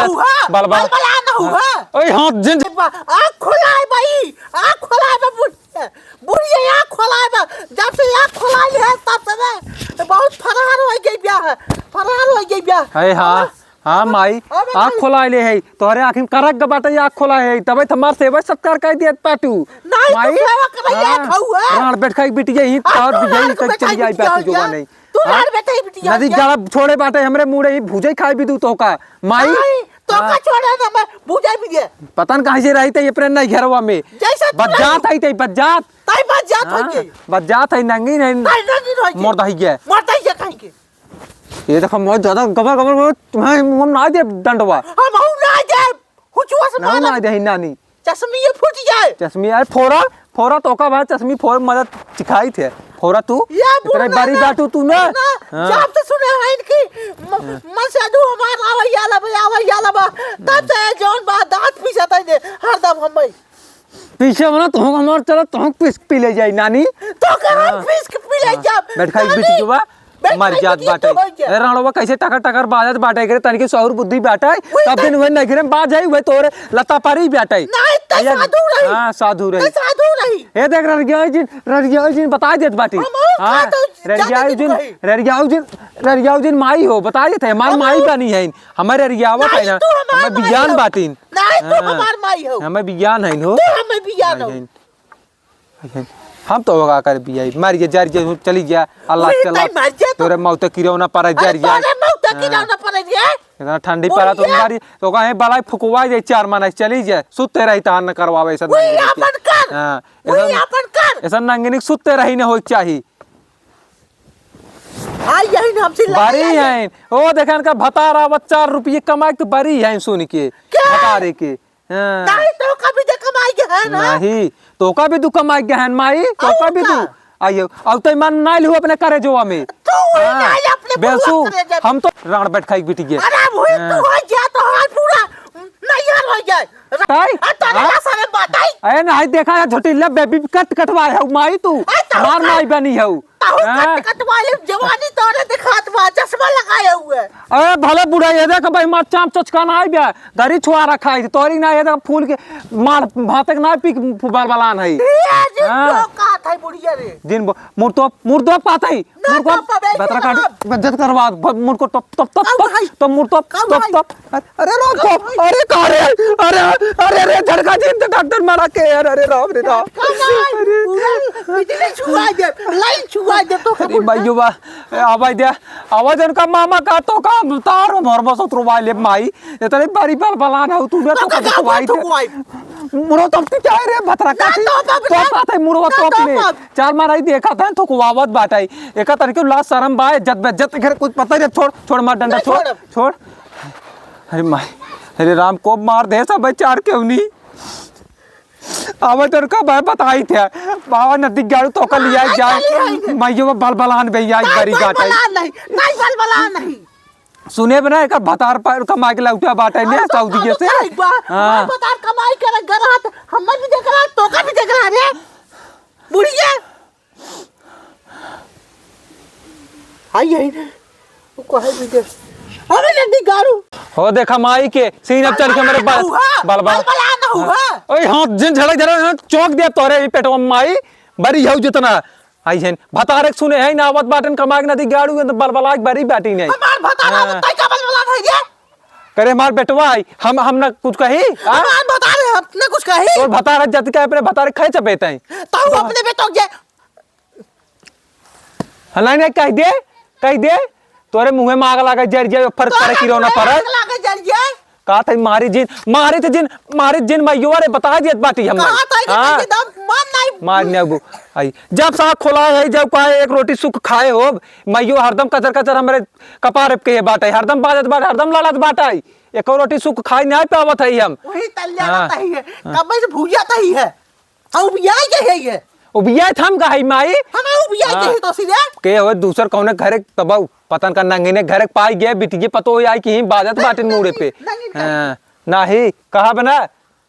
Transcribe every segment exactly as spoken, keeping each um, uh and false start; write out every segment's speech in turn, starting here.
हुआ, बलबला। बलबला ना हुआ। ओए, हाँ, जिन बा, आँख खोलाए बा ई, आँख खोलाए बा बुढ़िया, बुढ़िया आँख खोलाए बा, जब से आँख खोलाए है, तब से ना, बहुत फरार होइ गई बिया है, फरार होइ गई बिया। अरे हाँ, हाँ, हाँ, माई, अब आँख माई। खोलाए ले है, तोहरे आँखी में करक ग बाटे, आँख खोलाए है, तबे तो हमार सेवा सत्कार कर दिया पाटू। नहीं, तू माई, सेवा करैया हाँ, खाऊ है। राण बैठ खाई बिटिया ही, अब तोहर तू बिजई राण के बैठ चली खाई जाई बिटिया पाटू हो जोगा गया। नहीं। तू हाँ? राण बैठ खाई बिटिया नदी हो गया। जरा छोड़े बाटे, हमरे मुड़े ही भुजई खाई भी दू तोहका। माई, नहीं, तोहका हाँ। छोड़े ना, मैं भुजई भी दे। पता न कहाँ से रही थे ये प्रेम नहीं घरवा में। जैसे तू बजात रही। है ते बजात। ताई बजात हाँ, होइए। बजात है नंगी नहीं। ताई नंगी होइए। मर्द है ये। मर्द है ये कहीं के। ये देखो, मैं ज्यादा गबर गबर बोलो, तुम्हें मुंह में ना दे डंडवा। हम हूँ ना दे, हुचुआ से हम मारा। ना दे नानी। चश्मी ये फूट जाए। चश्मी यार फोड़ा, फोड़ा तो का भाई, चश्मी फोड़ मदद सिखाई थे। फोड़ा तू, ये इतने बुढ़ा बड़ी ना, बाटू तू ना। ना, हाँ। जब से सुने हैं इनकी, म-, हाँ। मन से अदू हमार आवैया लबा, आवैया लबा, तब से जौन बा दाँत पीसत है जे, हरदम हम पीछे वाला तो हम हमार चला तो हम पीस पी ले जाई नानी। तो के हम हाँ। पीस के पी ले हाँ। जाब। बैठ खाई नानी, बिटिया बा, बैठ मर खाई जात बिटिया बाटे। तो हो गया। ए राणवा कैसे टकर टकर बाजत बाटे करे तनिके सौर बुद्धि बाटे। वही तब तो दिन हुए नहीं घरे बाज जाई हुए तोरे लता पारी बाटे। नहीं, ते अरे, साधु रही। हाँ, साधु रही। ते साधु रही। ए देख ररियाऊ जिन, ररियाऊ जिन बता देत बाटी। हम हाँ, खातो ररियाऊ जाते जिन, रही। ररियाऊ जिन, ररियाऊ जिन माई हो, बता देत है, हमार हम माई बनी है। हमारे ररियावत है नहीं, ना, तू हमार हमार माई बियान हो। बाटिन। नहीं, तू हाँ। हमार माई हो। हमें बियान है हो। तू हमें बियान हो। है। हम तो होगा कर बियाई, मर गया, जर गया, चली गया, अल्लाह वही चला, ताई मर गया तो। तोरे मौत किरौना पर जर गया। तोरे मौत हाँ। किरौना पर गया। इतना ठंडी पड़ा तो बुढ़िया। मारी, तो कहे बलाई फुकवा जाए, चार माना चली जाए, सुते रही तहार न करवावे, ऐसा वही नहीं अपन कर। हाँ, वही ऐसा, अपन कर। ऐसा नंगनिक सुते रही न होई चाही। हाँ, यही ना हमसे लड़ाई बरी आई है। है। ओ, देखे इनका भतार आवत चार रुपये कमाए तो बरी है सुन के। क्या? भतारे के। हाँ। नहीं, तो कभी दे कमाई के है ना? नहीं, तो कभी दू कमाई के है माई, तो और कभी का? दू। आइयो, अब तो ईमान ना लिहू अपने करे जोवा में। तू वही हाँ, ना अपने बेसू, बुआ करे जब। हम तो राण बैठ खाई बिटिया। अरे, वही हाँ। तू हो जा तो हाल पूरा नैहर हो जाए। ताई? आ, तोरे हाँ? ना सारे बताई। अरे नहीं, देखा है, झोटी ले बेबी कट कटवाए है माई तू। आ, तो हमार का? माई बनी है। ताहू हाँ। कट कटवाले जवानी तोरे दिखात बा, चश्मा लगाए हुए। अरे भले बुढ़ा, ये देख भाई, मार चाम चचका ना आई बे, गरी छुआ रखा है, तोरी ना ये देख फूल के मार भातक ना पी बलबलान है। ये जिन हाँ। तो का था बुढ़िया रे। जिन बो-, मुर्दो, मुर्दो पात है, ना मुर्दो तो पबे, बतरा ना काट, तो इज्जत करवा, ब-, मुर्दो टप, टप, टप, कब टप, है? तो मुर्दो कब टप, है? टप, अरे राम को, अरे का रे, अरे, अरे रे, झटका जी, तो डॉक्टर मारा के, अरे, अरे राम रे राम। झटका नहीं, अरे। पूरा बिजली छुआ दे, लाइन छुआ दे तो अरे खबर भाइयों बा, ए, आवाज दे, आवाज उनका मामा का तो का तार में भर बस उतरवा ले माई, इतने बड़ी बलबलान है तू ने तो तो का का थुकवाई थे। थुकवाई? मुड़ो तो अपनी क्या है रे भतरा ना काटी? तो बाप तो रे। बात है मुड़वा ना तो तो अपने। बाप। चार माराई देखा था थुकवावत बाटाई। एका तरीके लाज शरम बा, इज्जत बेइज्जत घर कुछ पता ही नहीं। छोड़, छोड़ मार डंडा, नहीं छोड़, छोड़ब। छोड़। अरे माई, अरे राम को मार दे सब चार केहू नी। अब तो का भाई बताई थे, बाबा नदी गाड़ू तो का लिया आई जाए। चली आई। मैं यो बलबलान बे आई नहीं, बरी गाट आई। बलबलान नहीं, नहीं बलबलान नहीं। सुने बना एक भतार पर कमा के लौटा बाटे ने हाँ, तो सऊदी का से। तो एक बार हाँ। भतार कमाई करे गरहत, हमें भी देख रहा, तो का भी देख रहा रे। बुढ़िया। आई, आई ना। वो कहे भी दे। अबे नदी गाड़ू। हो देखा माई के सीन अब चढ़ के मेरे बल-, हुआ, बलबल। बलबला ना हुआ। हाँ। ओए हाँ, जिन झड़क झड़क हाँ, चौंक दे तोरे ही पेटवा में माई, बरी हऊ जितना। आई है, भतारे के सुने है ना, आवत बाटन कमा के नदी गाड़ू, तो बलबला के बरी बाटी नहीं। हमार भतार हाँ। आवत, तै का बलबला था ये? करे हमार बेटवा आई, हम, हम ना कुछ कही, हाँ? हमार भतार है, अपने कुछ कही? तोर भतार है, जति का अपने भतार खाए चपेत है। तो अपने बेटो के हलाई नहीं कह दे, कह दे, तोरे मुँहे में आग लागे जर जाए, फर्क तोरे पड़े कि रोना मुँहे पड़े। आग लागे जर जाए। का था मारी जिन, मारी थे जिन, मारी जिन माइयो रे बता दियत बाटी हम। कहा था कि हाँ। एकदम मन नहीं। मार ने अबू, आई। जब साग खोला है, जब कहा एक रोटी सुख खाए हो, माइयो हरदम कचर कचर हमरे कपार पे के बाटे, हरदम बाजत बाटे, हरदम लड़त बाटे। एक रोटी सुख खाए नहीं पावत है हम। वही तल्या हाँ। रहता ही है, हाँ। कब से भूजा तही है। आ उबियाई के है ये? उबियाई त हम का है माई? हमें उबियाई के हाँ। है तो सीधे? के हो दूसर कौने घरे तबऊ, पतन का नंगिने घरे पाई गए, बिटिये पतो आई कि ही बाजत बाटिन मुड़े पे। नंगिन का? हाँ, नाही, कहा बना?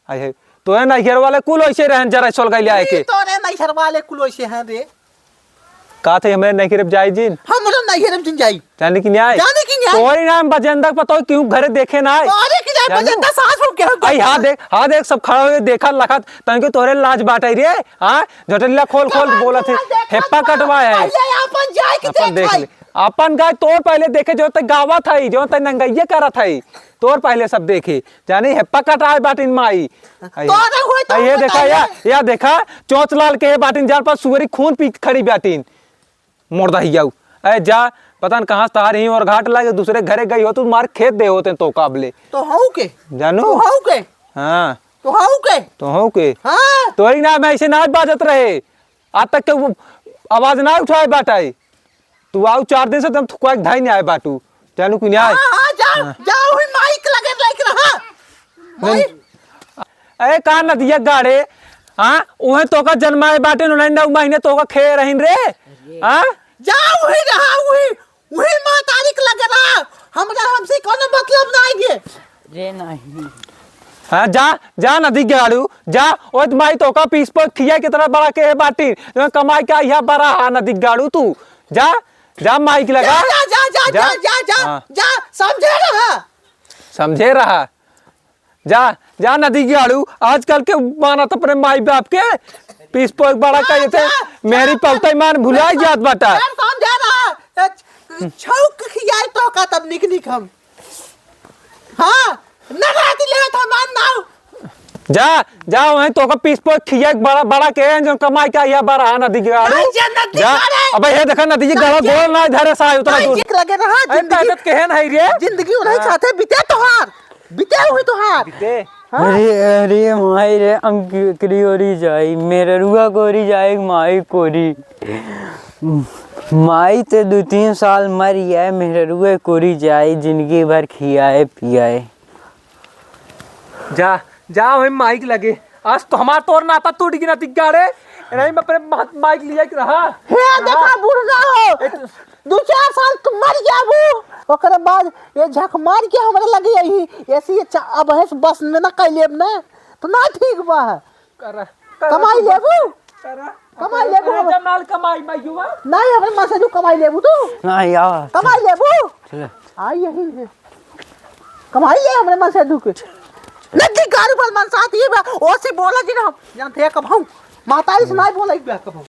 आई है। तोरे नैहर वाले कुल ऐसे रहन जरा सोल गइले आए के। तोरे नैहर वाले कुल ऐसे हैं रे। का थे, हमरे नइहरे जाई जिन? हमरो नइहरे जिन जाई। जाने की न्याय? जाने की न्याय? तोरी नाम बजेंद्र पतोह क्यों घरे देखे ना आए? अरे की जाए जानू? बजेंद्र सास हो क्या? आई, हाँ देख, हाँ देख, सब खड़ा हुए देखा लखत, तनके तोरे लाज बाटे रे, हाँ? झोटलिया खोल खोल बोलत है, हेप्पा कटवा है। पहले अपन जाए के अपन देख देख ले। ले। अपन गाय तोर पहले देखे, जो तै गावत है, जो तै नंगइये करत है, तोर पहले सब देखे। जाने हेप्पा कटाए बाटिन माई। आई, तोरा हुए तो आई, ये देखा, या, या देखा, चोंच लाल के बाटिन, जाल पर सुअरी खून पी खड़ी बाटिन। मोर दहियाऊ। ए, जा, पता न कहाँ से तहार ही और घाट लागे, दूसरे घरे गई हो, तू मार खेत दे होते तो काबले। तो हऊ के? जानू? तो हऊ के? हाँ। तो हऊ के? तो हऊ के? हाँ। तोरी नाम ऐसे ना बाजत रहे। आज तक के वो आवाज ना उठाए बाटाई। तू आऊ चार दिन से तुम थुकवा के धाई नहीं आए बाटू। जानू कि नहीं आए? हाँ, हाँ, जा, हाँ। जा, वही माइक लगे लाइक रहा। नहीं। भाई। ए, का नदिया गाड़े? हाँ, उहे तोका जन्माए बाटे, नौ महीने तोका खे रहिन रे। हाँ? जा, वही रहा, वही, वही महतारी के लगे रहा। हमरा, हमसे कोनो मतलब नहीं है। रे नहीं। हाँ, जा, जा नदी गाड़ू, जा, ओत माई तोका पीस पोत खिया कितना बड़ा के बाटी, जो कमाई के आइया बड़ा हा नदी गाड़ू तू। जा, जा माइक लगा। जा, जा, जा, जा, जा। जा, जा, जा, हाँ। जा, समझे रहा। समझे रहा। जा, जा नदी गाड़ू, आजकल के मानत अपने माई बाप के, पीस पोत बड़ा जा, कहे थे, जा, मेरी जा, पलते मान भुलाई जा, जात बाटा। जा, समझे रहा। छौक खियाई तोका तब निक निक हम। हाँ, न राती लेवत हमार नाव। जा, जा, वहीं तोका पीस पोत खिया के बड़ा, बड़ा के हैं, जो कमाई का यह बड़ा है नदी गाड़ू। नहीं, जा, नदी जा, गाड़े। अबे, ये देखा, नदी जी नहीं, गला जा। गोल ना धरे साहब, उतना नहीं, दूर। एक लगे रहा, अरे, जिंदगी, ताकत के है नहीं रे। जिंदगी उन्हीं हाँ। साथे बीते तोहार, बीते हुए तोहार। बीते। हाँ। अरे, अरे, माई रे, हम की-, करी ओरी जाई, मेरे रुआ कोरी जाए, माई कोरी। माई ते दो तीन साल मर जाए, मेरे रुए कोरी जाए, जिंदगी भर खियाए पियाए। जा, जा वही माइक लगे। आज तो हमार तोर नाता टूट गई ना, तिग्गा रे। नहीं, मैं अपने मा-, माइक लिया के रहा। हे, रहा। देखा, बुढ़ा हो। ए, तू दू चार साल तू मर जाबू, ओकरे बाद ये झक मार के हमरे लगे यही। ऐसी ये चा-, अब है बस में ना कह लेब ना, तो ना ठीक बा। करा, करा कमाई तू लेबू? करा। कमाई लेबू? जब नाल कमाई, मैं युवा। नहीं, हमरे मन से तू कमाई लेबू तू? नहीं यार। कमाई लेबू? चले। आई यही है। कमाई ले हमरे मन से दुख। नदी गारू बल मन साथ ये बा, ओसे बोला जी ना हम। जानते हैं कब हम? मातारी से नहीं बोला एक बार कब हम।